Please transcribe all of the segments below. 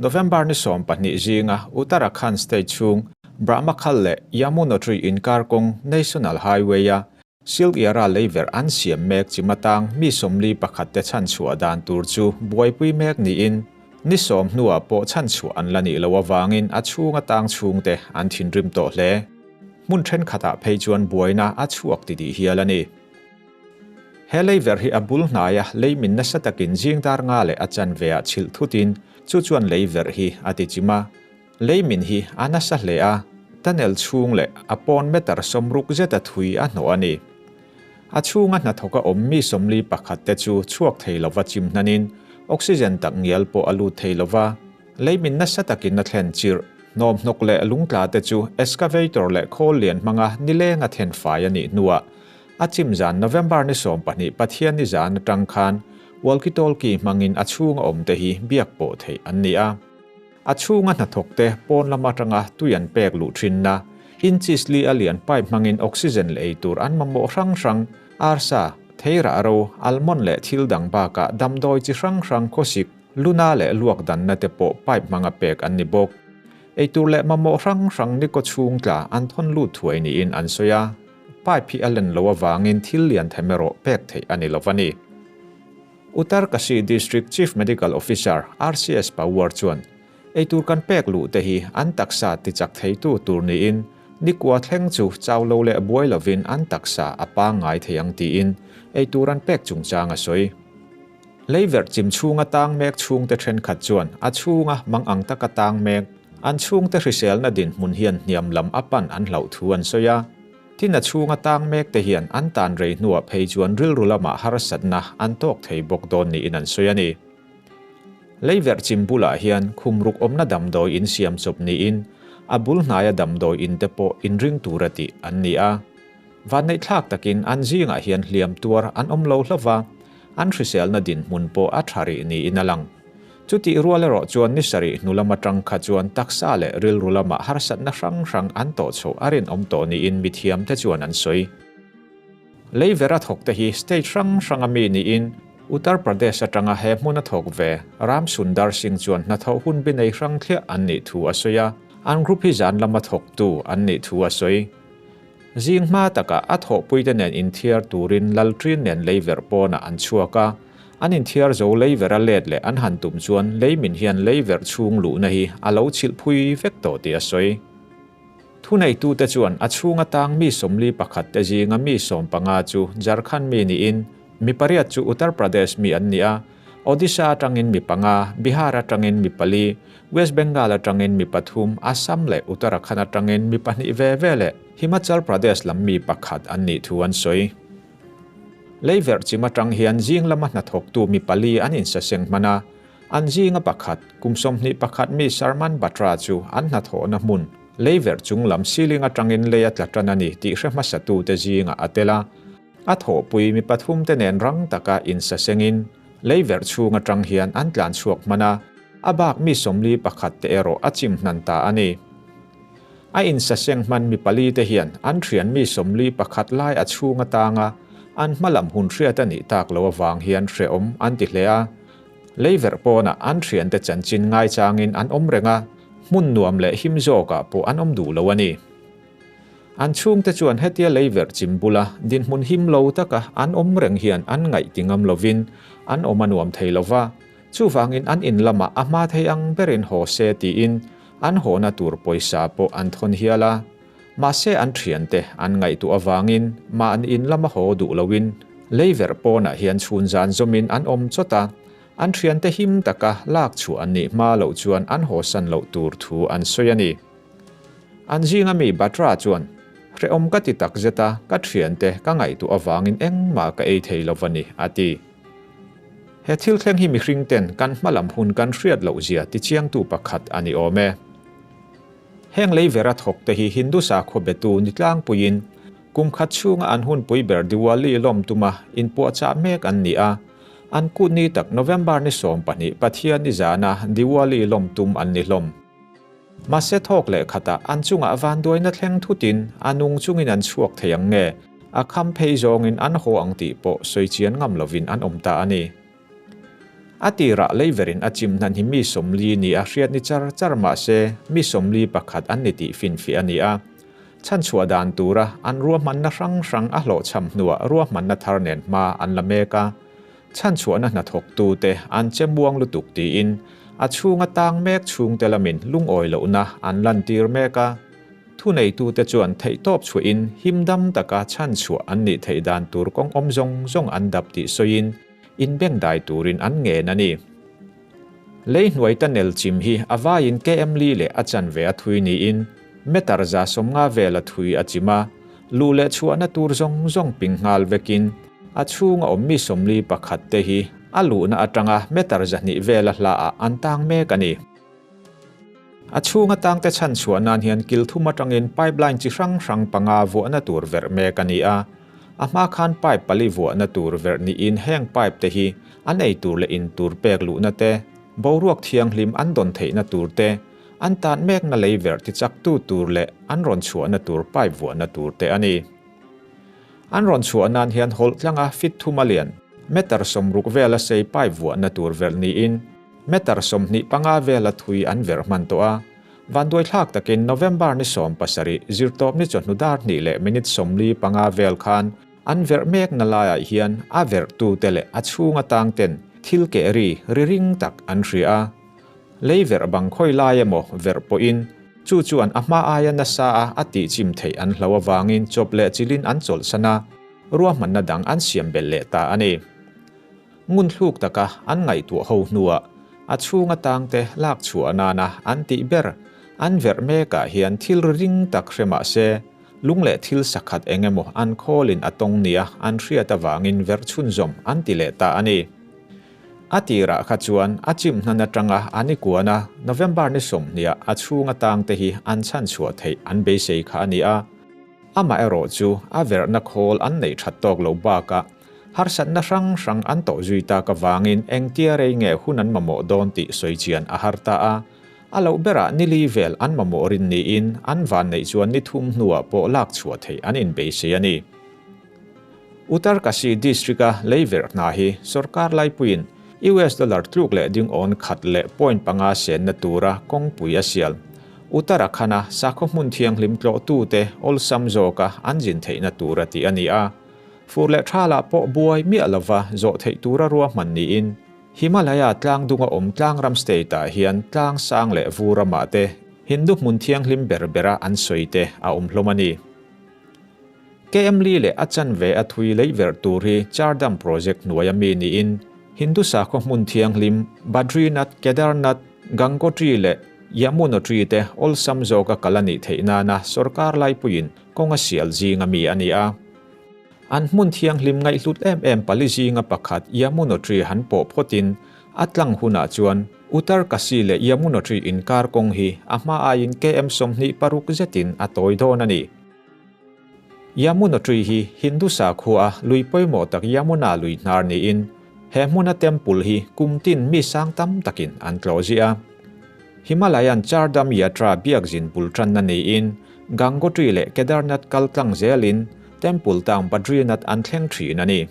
November ni 12 zinga Uttarakhand state chhung Brahmakhal leh Yamunotri inkar kawng National Highway-a Silkyara leiverh an siam mek chim atang mi 41 te chhanchhuah dan tur chu buaipui mek niin ni 10 hnuah pawh chhanchhuah an la nih loh avangin a chhung atang chhungte an thinrim tawh hle. Hmun thenkhatah phei chuan buaina a chhuak titih hial a ni. He leiverh hi a bul hnaia leimin nasa takin zing dar nga leh a chanveah chhilh thutin chu chuan leiverh hi a ti chim a. Leimin hi a nasa hle a, tunnel chhung leh a pawn meter 60 zeta thui a hnawh a ni. A chhunga hnathawka awm mi 41 te chu chhuak thei lova chim hnanin oxygen tak ngial pawh a lut thei lova, leimin nasa takin a thlen chirh. Hnawm hnawk leh lungtla te chu excavator leh khawl lian hmanga nilenga then fai a nih hnuah a chim zan November ni 12 Pathian ni zan atang khan walkie-talkie hmangin a chhunga awm te hi biak pawh theih an ni a. A chhunga hnathawk te pawn lam atanga tui an pek luh thinna, inches li a lian pipe hmangin oxygen leh ei tur an mamawh hrang hrang, arsa, theirah ro, almond leh thil dang bakah damdawi chi hrang hrang khawsik, luna leh luak danna te pawh pipe hmanga pek an ni bawk. Ei tur leh mamawh hrang hrang ni kaw chhung tla an thawn lut thuai niin an sawi a, pipe hi a len lo avangin thil lian them erawh pek theih a ni lo a ni. Uttarkashi District Chief Medical Officer RCS Pawar chuan eitur kan pek luh te hi an taksa tichak theitu tur niin nikua thleng chu chau lo leh buai lovin an taksa a pangngai thei ang tiin eitur an pek chungchang a sawi. Leiverh chim chhunga tang mek chhungte thenkhat chuan a chhunga mang ang taka tang mek an chhungte hriselna dinhmun hian hniam lam a pan an hlauh thu an sawi a. Tin a chhunga tang mek te hian an tan rei hnuah phei chuan rilru lamah harsatna an tawk thei bawk dawn niin an sawi a ni. Leiverh chim bulah hian khum ruk awmna damdawi in siam chawp niin a bul hnaia damdawi in te pawh inring tura tih an ni a. Vanneihthlak takin an zingah hian hliam tuar an awm lo hlauh a, an hriselna dinhmun pawh a tha rih niin a lang. Chutih rual erawh chuan ni sarih hnu lam atang kha chuan taksa leh rilru lamah harsatna hrang hrang an tawh chhoh a rinawm tawh niin mithiamte chuan an sawi. Leivera thawkte hi state hrang hranga mi niin Uttar Pradesh atanga he hmuna thawk ve Ram Sundar Singh chuan hnathawh hun bi nei hrang thliah an nih thu a sawi a, an group hi zan lama thawktu an nih thu a sawi. Zing hma takah a thawhpuite nen inthiar turin Lalṭin nen leiverh pawnah an chhuak a, an inthiar zo leiverh a let leh an han tum chuan leimin hian leiverh chhung luhna hi a lo chhilh phui vek tawh tih a sawi. Thuneitute chuan a chhung atang mi 41 te zinga mi 15 chu Jharkhand mi niin mi pariat chu Uttar Pradesh mi an ni a, Odisha atangin mi panga, Bihar atangin mi pali, West Bengal atangin mi pathum, Assam leh Uttarakhand atangin mi pahnih ve ve leh Himachal Pradesh lam mi pakhat an nih thu an sawi. Leiverh chim atang hian zing lama hnathawktu mi pali an insaseng hman a, an zinga pakhat, kum 21 mi Sarman Batra chu an hnathawhna hmun, leiverh chung lam ceiling atangin lei a tla tan a ni tih hre hmasatute zingah a tel a. A thawhpui mi pathum te nen rang taka insasengin leiverh chhung atang hian an tlan chhuak hman a, a bak mi 41 te erawh a chim hnan ta a ni. A insaseng hman mi pali te hian an thian mi 41 lai a chhung atanga an hmalam hun hriat a nih tak lo awang hian hreawm an ti hle a. Leiverh pawnah an thian te chanchin ngai changin an awm reng a, hmun nuam leh him zawkah pawh an awm duh lo a ni. An chhungte chuan hetia leiverh chim bula dinhmun him lo taka an awm reng hian an ngaih ti ngam lovin an awm a nuam thei lova, chuvangin an in lamah a hma thei ang berin haw se tiin an hawna tur pawisa pawh an thawn hial a. Mahse an thiante an ngaihtuah avangin mahni in lama haw duh loin leiverh pawnah hian chhun zan zawmin an awm chawt a, an thiante him taka lak chhuah an nih hma loh chuan an haw san loh tur thu an sawi a ni. An zinga mi Batra chuan, Hrehawm ka ti tak zet a, ka thiante ka ngaihtuah avangin engmah ka ei thei lo va ni, a ti. He thil thleng hi mihring ten kan hmalam hun kan hriat loh zia tichiangtu pakhat a ni awm e. Heng leivera thawk te hi Hindu sakhaw betu ni tlangpuiin kum khat chhunga an hunpui ber Diwali lawm tuma inpuahchah mek an ni a, an kut ni tak November ni 12 Pathian ni zana Diwali lawm tum an ni hlawm. Mahse thawk leh khatah an chungah vanduaina thleng thutin a nung chungin an chhuak thei ang nge, a kham phei zawngin an haw ang tih pawh sawi chian ngam lovin an awm ta a ni. A tirah leiverin a chim hnan hi mi 40 ni a hriat ni char char mah se mi 41 an ni tih finfiah a ni a. Chhanchhuah dan tura an ruahmanna hrang hrang a hlawhchham hnuah ruahmanna thar nen hma an la mek a. Chhanchhuahna hnathawktute an che muang lutuk tiin a chhunga tang mek chhungte lamin lungawi lohna an lantir mek a. Thuneitute chuan theihtawp chhuahin himdam taka chhanchhuah an nih theih dan tur kawng awm zawng zawng an dap tih sawiin inbengdai turin an ngen a ni. Lei hnuai tunnel chim hi a vaiin KM li leh a chanve a thui niin meter 150 vel a thui a chim a, luh leh chhuahna tur zawng zawng ping nghal vekin a chhunga awm mi 41 te hi a luhna atanga meter 200 vela hlaah an tang mek a ni. A chhunga tangte chhan chhuah nan hian kil thum atangin pipeline chi hrang hrang panga vuahna tur verh mek a ni a. A hma khan pipe pali vuahna tur verh niin heng pipe te hi an ei tur leh in tur pek luhna te, boruak thianghlim an dawn theihna tur te, an tan mekna lei verh tichaktu tur leh an rawn chhuahna tur pipe vuahna tur te a ni. An rawn chhuah nan hian hawlh tlanga fit thum a lian, meter 60 vela sei pipe vuahna tur verh niin Meter 25 vela thui an verh hman tawh a, vanduaithlak takin November ni 17 zirtawpni chawhnu dar hnih leh minute 45 vel khan an verh mekna laiah hian a verhtute leh a chhung atang ten thil keh ri ri ring tak an hria a. Lei verh bang khawi lai emaw verh pawhin chu chuan a hma aia nasa a a tihchim theih an hlo avangin chawp leh chilin an chawlhsan a, ruahmanna dang an siam belh leh ta a ni. Ngun thluk taka an ngaihtuah ho hnuah a chhung atangte lak chhuah nana an tih ber an verh mekah hian thil ring tak hre mah se, lung leh thil sakhat eng emaw an khawlin a tawng nia an hriat avangin verh chhunzawm an ti leh ta a ni. A tirah kha chuan a chim hnan atanga an i kuan a, November ni 20ah a chhung atangte hi an chhan chhuah theih an beisei kha a ni a. Amaherawh chu a verhna khawl an neih that tawk lo bakah Harsatna hrang hrang an tawh zui tak avangin engtia rei nge hun an mamawh dawn tih sawi chian a har ta a. A loh berah ni li vel an mamawh rin niin an van neih chuan ni thum hnuah pawh lak chhuah theih an inbeisei a ni. Uttarkashi district-a leiverh hna hi sorkar laipuiin US dollar tluk leh ding awn khat leh point panga senna tura kawngpui a sial. Uttarakhand-a sakhaw hmun thianghlim tlawhtute awlsam zawka an zin theihna tura tih a ni a. Fur leh thalah pawh buai miah lova zawh theih tura ruahman niin Himalaya tlang dunga awm tlangram state-ah hian tlang sang leh vur ramah te Hindu hmun thianghlim ber bera an sawi te a awm hlawm a ni. KM Li leh a chanve a thui lei verh tur hi Chardham project hnuaia mi niin Hindu sakhaw hmun thianghlim Badrinath, Kedarnath, Gangotri leh Yamunotri te awlsam zawka kal a nih theih nana sorkar laipuiin kawng a sial zinga mi a ni a. An hmun thianghlim ngaihhlut em em pali zinga pakhat Yamunotri han pawh phawtin a tlang hunah chuan Uttarkashi leh Yamunotri inkar kawng hi a hma aiin KM 26 zetin a tawi dawn a ni. Yamunotri hi Hindu sakhua lui pawimawh tak Yamuna lui hnar niin he hmuna temple hi kum tin mi sang tam takin an tlawh ziah a. Himalayan Chardham Yatra biakzin bul tanna niin Gangotri leh Kedarnath kal tlang zelin temple town Badrinath an thleng thin a ni.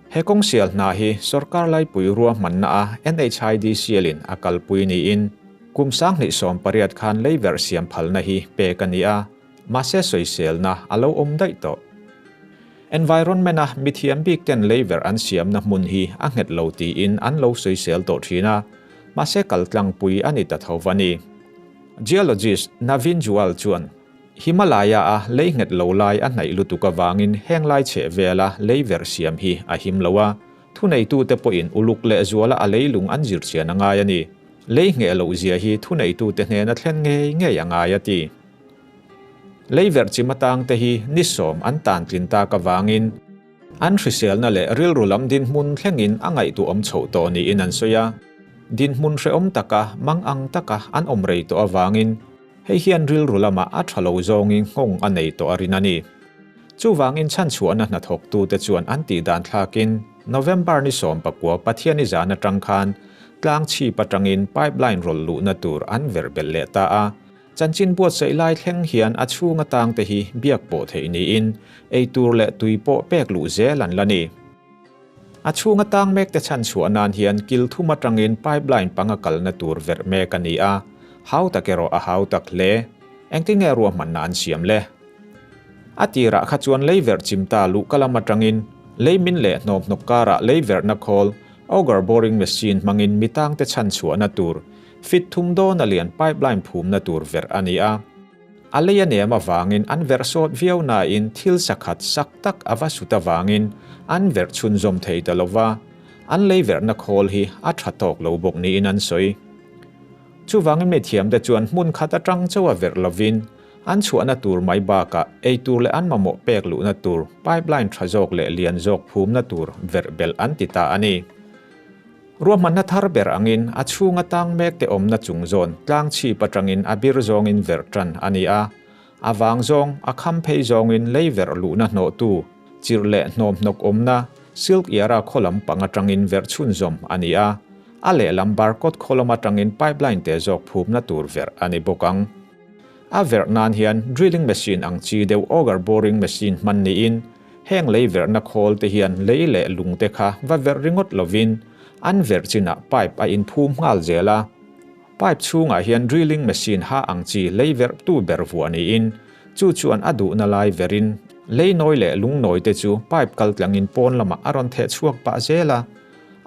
He kawng sial hna hi sorkar laipui ruahmanna a NHIDCL in a kalpui niin kum 2018 khan leiverh siam phalna hi pek a ni a, mahse sawiselna a lo awm daih tawh. Environment a mithiam bik ten leiverh an siamna hmun hi a nghet lo tiin an lo sawisel tawh thin a, mahse kaltlangpui a ni ta tho va ni. Geologist Navin Jual chuan Himalaya-a lei nghet lo lai a hnaih lutuk avangin heng lai chheh vela leiverh siam hi a him lo a, thuneitute pawhin uluk leh zuala a leilung an zir chian a ngai a ni. Lei ngheh loh zia hi thuneitute hnena thlen ngei ngei a ngai a ti. Leiverh chim atangte hi ni 10 an tan tlin tak avangin an hriselna leh rilru lam dinhmun thlengin a ngaihtuahawm chhoh tawh niin an sawi a. Dinhmun hrehawm taka mang ang taka an awm rei tawh avangin hei hian rilru lamah a tha lo zawngin nghawng a nei tawh a rin a ni. Chuvangin chhanchhuahna hnathawktute chuan an tih dan thlakin November ni 19 Pathiani zan atang khan tlang chhip atangin pipeline rawlh luhna tur an verh belh leh ta a. Chanchin buatsaih lai thleng hian a chhung atangte hi biak pawh theih niin ei tur leh tui pawh pek luh zel an la ni. A chhunga tang mek te chhan chhuah nan hian kil thum atangin pipeline panga kalna tur verh mek a ni a, hau tak erawh a hau tak hle. Engtin nge ruahmanna an siam le? A tirah kha chuan lei verh chim ta luhka lam atangin lei min leh hnawmhnawk karah lei verhna khawl, auger boring machine, hmangin mi tangte chhan chhuahna tur, fit thum dawn a lian pipeline phumna tur verh a ni a. A lei a nem avangin an verh sawt viau nain thil sakhat sak tak a va sut avangin an verh chhunzawm thei ta lo va, an lei verhna khawl hi a tha tawk lo bawk niin an sawi. Chuvangin mithiamte chuan hmun khat atang chauh a verh lovin an chhuahna tur mai bakah ei tur leh an mamawh pek luhna tur pipeline tha zawk leh lian zawk phumna tur verh belh an ti ta a ni. Ruahmanna thar ber angin a chhunga tang mek te awmna chung zawn tlang chhip atangin a bir zawngin verh tan a ni a. A vang zawng, a kham phei zawngin lei verh luhna hnawhtu, chirh leh hnawmhnawk awmna, Silk Yara khaw lam pang atangin verh chhunzawm a ni a. A lehlam Barkot khaw lam atangin pipeline te zawk phumna tur verh a ni bawk ang. A verh nan hian drilling machine ang chi deuh auger boring machine hman niin, Heng lei verhna khawl te hian lei leh lung te kha va verh ringawt lovin an verh chinah pipe a inphum nghal zel a. Pipe chhungah hian drilling machine ha ang chi lei verh tu ber vuah niin chu chuan a duhna lai verhin lei nawi leh lung nawi te chu pipe kal tlangin pawn lamah a rawn theh chhuak pah zel a.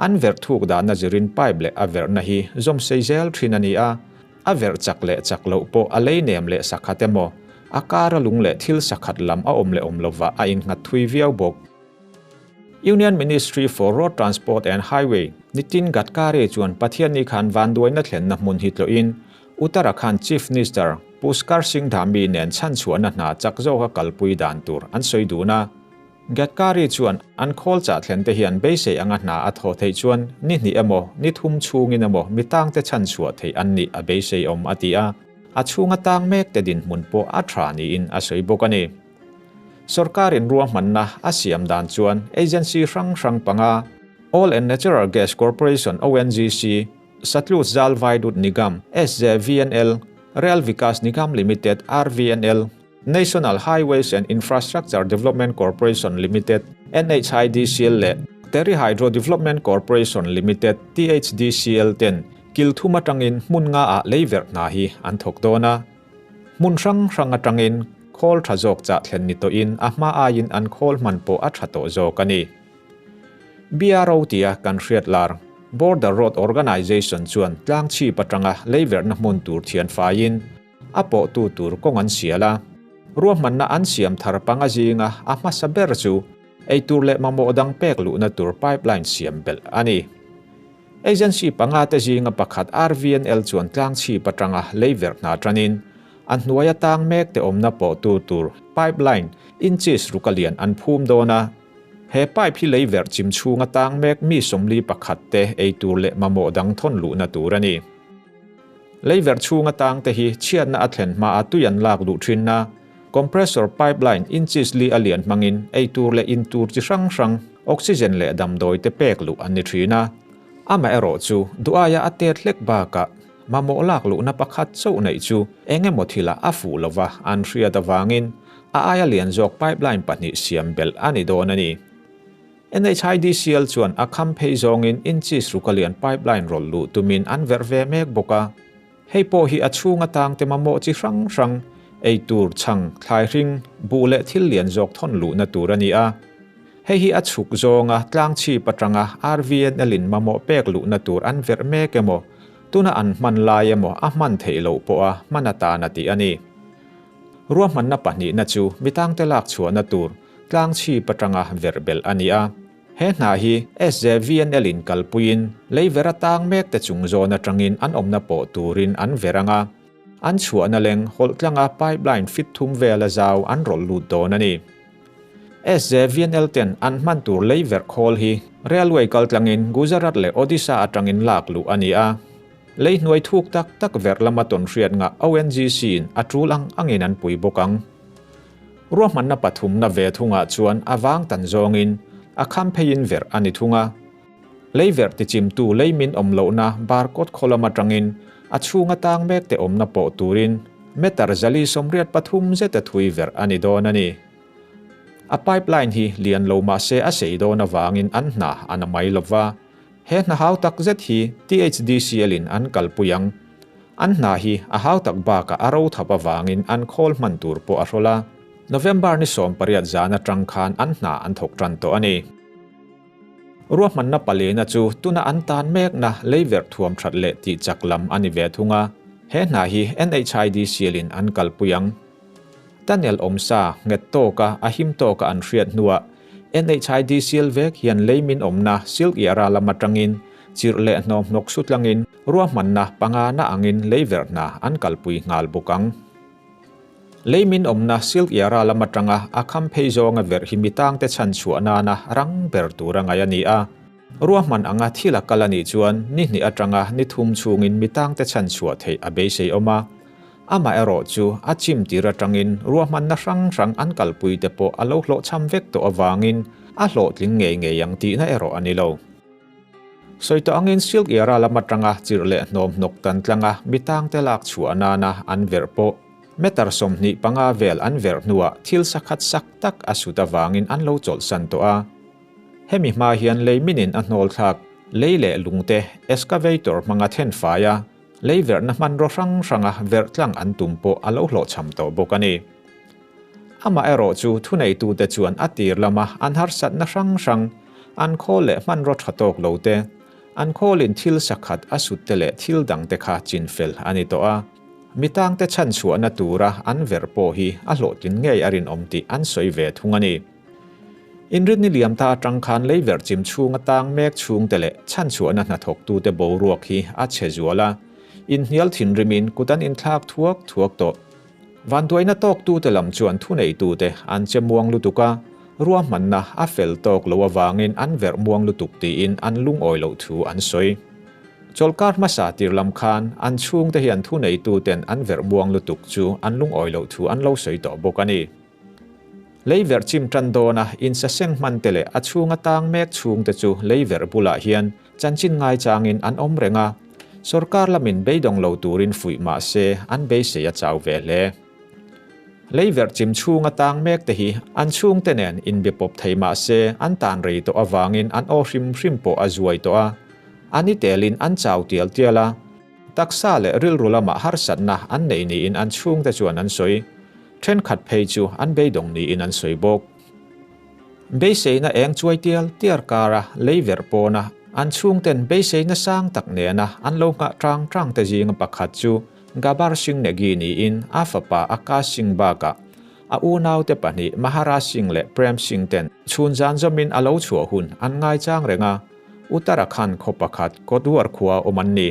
An verh thuk dahna zirin pipe leh a verhna hi zawm sei zel thin a ni a. A verh chak leh chak loh pawh a lei nem leh sakhat emaw, a kara lung leh thil sakhat lam a awm leh awm lova a innghat thui viau bawk. Union Ministry for Road Transport and Highway, Nitin Gadkari chuan Pathianni khan vanduaina thlenna hmun hi tlawhin Uttarakhand Chief Minister Pushkar Singh Dhami nen chhanchhuahna hna chak zawka kalpui dan tur an sawi dun a. Gadkari chuan an khawl chah thlen te hian beisei anga hna a thawh theih chuan ni hnih emaw, ni thum chhungin emaw mi tangte chhan chhuah theih an nih a beisei awm a ti a, a chhunga tang mek te dinhmun pawh a tha niin a sawi bawk a ni. Sorkarin ruahmanna a siam dan chuan agency hrang hrang panga, Oil and Natural Gas Corporation, ONGC, Satluj Jal Vaidut Nigam, SJVNL, Rail Vikas Nigam Limited, RVNL, National Highways and Infrastructure Development Corporation Limited, NHIDCL, leh Tehri Hydro Development Corporation Limited, THDCL, ten kil thum atangin hmun nga ah lei verh hna hi an thawk dawn a. Hmun hrang hrang atangin khawl tha zawk chah thlen ni tawhin a hma aiin an khawl hman pawh a tha tawh zawk a ni. BRO tia kan hriat lar Border Road Organisation chuan tlang chhip atanga lei verhna hmun tur thian faiin A pawhtu tur kawng an sial a, ruahmanna an siam thar panga zinga a hmasa ber chu eitur leh mamawh dang pek luhna tur pipeline siam belh a ni. Agency panga te zinga pakhat RVNL chuan tlang chhip atanga lei verh hna tanin a hnuaia tang mek te awmna pawhtu tur pipeline inches ruka lian an phum dawn a. He pipe hi lei verh chim chhunga tang mek mi 41 te eitur leh mamawh dang thawn luhna tur a ni. Leiverh chhung atang te hi chhiatna a thlen hmaa tui an lak duh thin a, compressor pipeline inches li a lian hmangin ei tur leh in tur chi hrang hrang, oxygen leh damdawi te pek luh an ni thin a. Amaherawh chu duh aia a tet hlek bakah mamawh lak luhna pakhat chauh neih chu eng emaw thilah a fuh lova an hriat avangin a aia lian zawk pipeline pahnih siam belh a ni dawn a ni. NHIDCL chuan a kham phei zawngin inches ruka lian pipeline rawlh luh tumin an verh ve mek bawk a. Hei pawh hi a chhung atang te mamawh chi hrang hrang, ei tur, chhang, thlai hring, buh leh thil lian zawk thawn luhna tur a ni a. Hei hi a chhuk zawnga tlang chhip atanga RVNL-in mamawh pek luhna tur an verh mek emaw, tuna an hman lai emaw a hman theih loh pawha hman atan a tih a ni. Ruahmanna pahnihna chu mi tangte lak chhuahna tur, Tlang chhip atanga verh belh a ni a. He hna hi SJVNL in kalpuiin lei ver atang mek te chung zawn atangin an awmna pawh turin an ver ang a. An chhuahna leng hawlh tlanga pipeline fit thum vela zau an rawlh lut dawn a ni. SJVNL ten an hman tur lei verh khawl hi railway kal tlangin Gujarat leh Odisha atangin lak luh a ni a. Lei hnuai thuk tak tak verh lama tawn hriat ngah ONGC in a tul ang angin an pui bawk ang. Ruahmanna pathumna ve thungah chuan a vang tan zawngin a kham pheiin verh a ni thung a. Lei verh tichimtu lei min awm lohna barcode khaw lam atangin a chhunga tang mek te awmna pawh turin meter 483 zeta thui verh a ni dawn a ni. A pipeline hi lian lo mah se a sei dawn avangin an hna a na mai lova. He hna hau tak zet hi THDCL in an kalpui ang. An hna hi a hau tak bakah a ro thap avangin an khawl hman tur pawh a hrawl a. November ni 18 zan atang khan an hna an thawk tan tawh a ni. Ruahmanna palena chu tuna an tan mekna leiverh thuam that leh tih chak lam a ni ve thung a. He hna hi NHIDCL in an kalpui ang. Tunnel awmsa nghet tawka a him tawka an hriat hnuah NHIDCL vek hian lei min awmna Silkyara lam atangin chirh leh hnawmhnawk sutlangin ruahmanna pangana angin lei verh hna an kalpui nghal bawk ang. Lei min awmna Silkyara lam atanga a kham phei zawnga verh hi mitangte chhan chhuah nana rang ber tur a ngaih a ni a. Ruahman anga thil a kal a nih chuan ni hnih atanga ni thum chhungin mitangte chhan chhuah theih a beisei awm a. Amaherawh chu a chim tir atangin ruahmanna hrang hrang an kalpui te pawh a lo hlawhchham vek tawh avangin a hlawhtling ngei ngei ang tihna erawh a ni lo. Sawi tawh angin Silk Era lam atanga chirh leh hnawm hnawk tan tlanga mitangte lak chhuah nana an verh pawh meter 25 vel an verh hnuah thil sakhat sak tak a sut avangin an lo chawlhsan tawh a. Hemi hma hian lei minin a hnawl thlak lei leh lungte excavator hmanga then fai a, Lei verhna hmanraw hrang hranga verh tlang an tum pawh a lo hlawhchham tawh bawk a ni. Amaherawh chu thuneitute chuan a tir lama an harsatna hrang hrang, an khawl leh hmanraw tha tawk lo te, an khawlin thil sakhat a sut te leh thil dang te kha chinfel a ni tawh a. Mitangte chhanchhuahna tura an verh pawh hi a hlawhtlin ngei a rinawm tih an sawi ve thung a ni. Inrinni liam ta atang khan leiverh chim chhunga tang mek chhungte leh chhanchhuahna hnathawktute boruak hi a chhe zual a, inhnial thinrimin kut an inthlak thuak thuak tawh. Vanduaina tawktute lam chuan thuneitute an che muang lutuk a, ruahmanna a fel tawk lo avangin an verh muang lutuk tiin an lungawi loh thu an sawi. Chawlhkar hmasa tir lam khan an chhungte hian thuneituten an verh muang lutuk chu an lungawi loh thu an lo sawi tawh bawk a ni. Leiverh chim tan dawna insaseng hman te leh a chhunga tang mek chhungte chu leiverh bulah hian chanchin ngaichangin an awm reng a, sorkar lamin beidawng lo turin fuih mah se an beisei a chau ve hle. Leiverh chim chhunga tang mek te hi an chhungte nen inbe pawp thei mah se an tan rei tawh avangin an aw hrim hrim pawh a zuai tawh a, an i telin an chau tial tial a, taksa leh rilru lamah harsatna an nei niin an chhungte chuan an sawi. Thenkhat phei chu an beidawng niin an sawi bawk. Beiseina eng chuai tial tiar kara lei verh pawna an chhungten beiseina sang tak nena an lo nghah tang tang te zinga pakhat chu Gabar Singh Negi niin a fapa Akash Singh bakah a unaute pahnih Maharaj Singh leh Prem Singh ten chhun zan zawmin a lo chhuah hun an ngaichang reng a, Uttarakhand khaw pakhat Kotdwar khua awm an ni.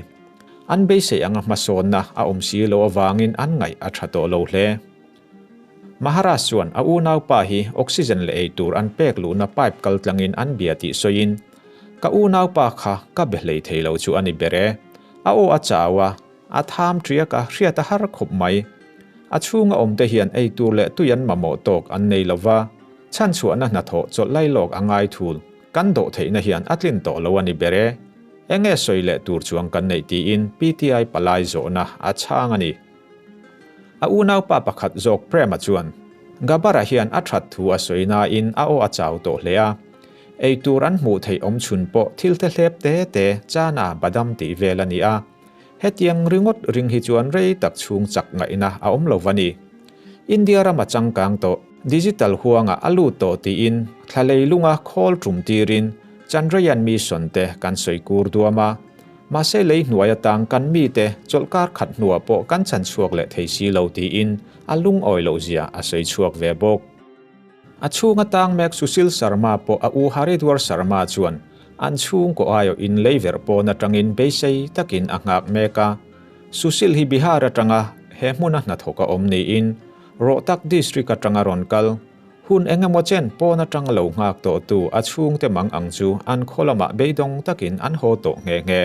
An beisei anga hmasawnna a awm si lo avangin an ngaih a tha tawh lo hle. Maharaj chuan a unaupa hi oxygen leh eitur an pek luhna pipe kal tlangin an bia tih sawiin, Ka unaupa kha ka be hlei thei lo chu a ni ber e. A aw a chau a, a tham ṭiak a, hriat a har khawp mai. A chhunga awmte hian eitur leh tui an mamawh tawk an nei lo va, chhanchhuahna hnathawh chawlh lailawk a ngai thul. Kan dawh theihna hian a tlin tawh lo a ni ber e. Enge sawi leh tur chuang kan neih tiin PTI palai zawhna a chhang a ni. A unaupa pakhat zawk Prema chuan Gabara hian a that thu a sawi nain a aw a chau tawh hle a. Ei tur an hmuh theih awm chhun pawh thil te hlep te te chana badam tih vel a ni a. Hetiang ringawt ring hi chuan rei tak chhung chak ngaihna a awm lo va ni. India rama changkang tawh, digital huangah a lut tawh tiin thla leilunga khawl tum tirin Chandrayaan mission te kan sawi kur duam a. Mahse lei hnuai atang kan mite chawlhkar khat hnuah pawh kan chan chhuak leh thei si lo tiin a lungawi loh zia a sawi chhuak ve bawk. A chhung atang mek Sushil Sharma pawh a u Haridwar Sharma chuan an chhungkaw aiawh in lei verh pawn atangin beisei takin a nghak mek a. Sushil hi Bihar atanga he hmuna hnathawk a awm niin Rohtak district atanga rawn kal hun engemaw chen pawn atanga lo nghak tawhtu a chhungte mang ang chu an khaw lamah beidawng takin an haw tawh nghe nghe.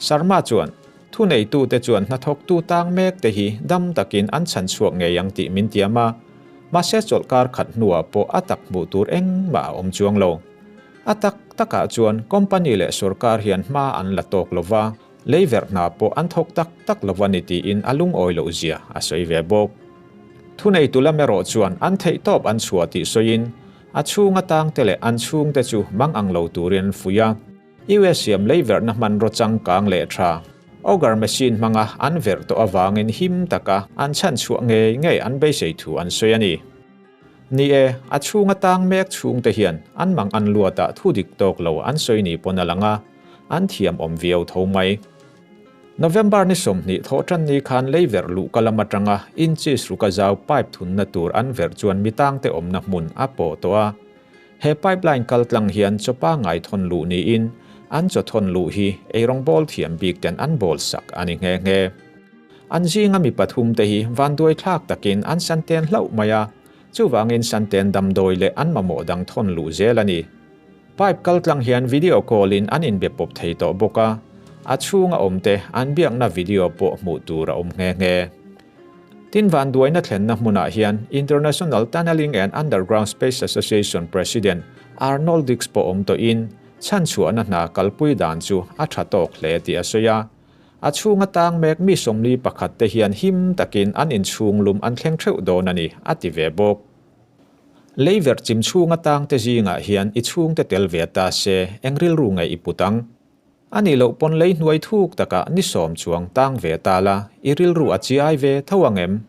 Sharma chuan Thuneitute chuan hnathawktu tang mek te hi dam takin an chhan chhuak ngei ang tih min tiam a, mahse chawlhkar khat hnuah pawh a tak hmuh tur engmah a awm chuang lo. A tak takah chuan company leh sorkar hian hma an la tawk lo va, lei verh hna pawh an thawk tak tak lo va ni tiin a lungawi loh zia a sawi ve bawk. Thuneitu lam erawh chuan an theihtawp an chhuah tih sawiin. A chhunga tangte leh an chhungte chu mang ang lo turin an fuih a. US siam leiverhna hmanraw changkang leh tha, auger machine hmanga an verh tawh avangin him taka an chhanchhuah ngei ngei an beisei thu an sawi a ni. Ni e, a chhunga tang mek chhungte hian an mang an luatah thu dik tawk lo an sawi ni pawn a lang a, an thiam awm viau tho mai. November ni 20 thawh tan ni khan leiverh luh ka lam atanga inches ruka zau pipe thunna tur an verh chuan mi tangte awmna hmun a pawh tawh a. He pipeline kal tlang hian chaw pangngai thawn luh niin an chaw thawn luh hi eirawng bawl thiam bik ten an bawl sak a ni nghe nghe. An zinga mi pathum te hi vanduai thlak takin an santen hlauh mai a, chuvangin santen damdawi leh an mamawh dang thawn luh zel a ni. Pipe kal tlang hian video call in an inbe pawp thei tawh bawk a, a chhunga awmte an biakna video pawh hmuh tur a awm nghe nghe. Tin vanduaina thlenna hmunah hian International Tunneling and Underground Space Association President Arnold Dix pawh awm tawhin chhanchhuahna hna kalpui dan chu a tha tawk hle tih a sawi a. A chhunga tang mek mi 41 te hian him takin an inchhung lum an thleng theuh dawn a ni, a ti ve bawk. Leiverh chim chhunga tangte zingah hian i chhungte tel ve ta se eng rilru nge i put ang? A nih loh pawn lei hnuai thuk takah ni sawm chuang tang ve ta la, i rilru a chiai ve tho ang em?